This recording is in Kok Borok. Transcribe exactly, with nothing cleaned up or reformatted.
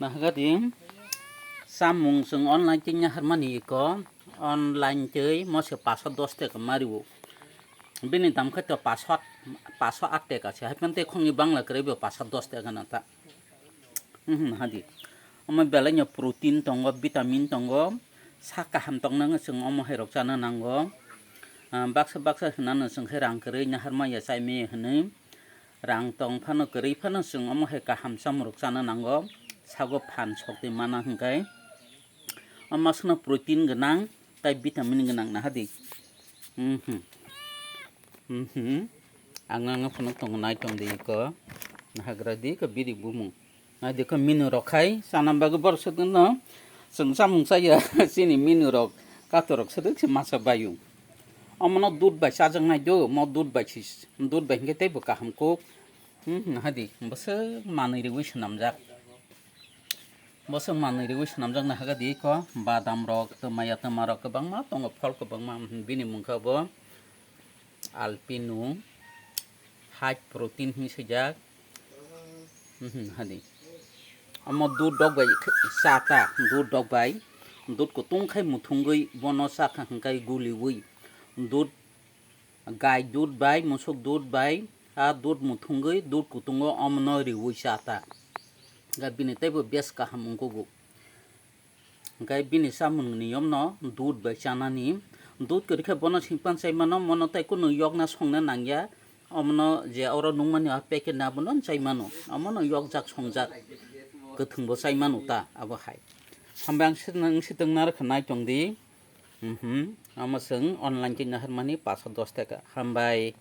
Nahagadi samung chwng online twi naharmani iko, online twi mose paso dos taka mario. Bini dam khe to paso, paso at taka se, haikhe tei khongni bangla kwrwi bo paso dos taka na ta. Mhm, hadi. Omo belai no protein tongo, vitamin tongo, sa kaham tongna wngwi chwng omo hai rok chana nango. Ah, baksa baksa hinano chwng khe rang kwrwi naharmaya chaimaya hinwi. Rang tong phano kwrwi phano chwng omo hai kaham chamung rok chana nango, sago phan sokti mana hwnkhe. Omo aswkno protein gwnang tei vitamin gwnang nahadi. Mhm. Mhm. Ang nangno phunuk tongo, nai tong di iko. Nahagra di iko biri bumung. Nai di iko menu rok khai chana bagwi borok sodokno chwng chamung chaya chini menu rok katorok sodok se masa bayu. Omono dud bai chajaknai do, mo dud bai si, dud bai hwnkhe teibo kaham kuk. Hmm, hadi, bwswk manwi riwi swnamjak. Bwswk manwi riwi swnamjak nahagadi iko, badam rok, twmaya twma rok kwbangma tongo, phol kwbangma, hmm, bini mungkha bo alpino, high protein hinwi swijak. Mhm, hadi. Omo dud dok bai khe-, cha ta, dud dok bai. Dud kutung khai muthungwi bono cha kha hwnkhe guliwi. Dud gai dud bai, musuk dud bai, a dud muthungwi, dud kutungo omono riwi cha ta. Ga bini teibo bes kaham wngkugo. Hwnkhe bini chamungni niyomno dud bai chanani. Dud kwrwi khe bono singpan chai mano, mono tei kunu yokna songna nangya. Omono je oro nungmani o packet ni abono chai mano. Omono yokjak songjak kwthwngbo chai mano ta abo hai. Hambai ang sitwng, sitwng narwkha nai tong di. Mhm. Omo chwng online khe naharmani paso dos taka. Hambai.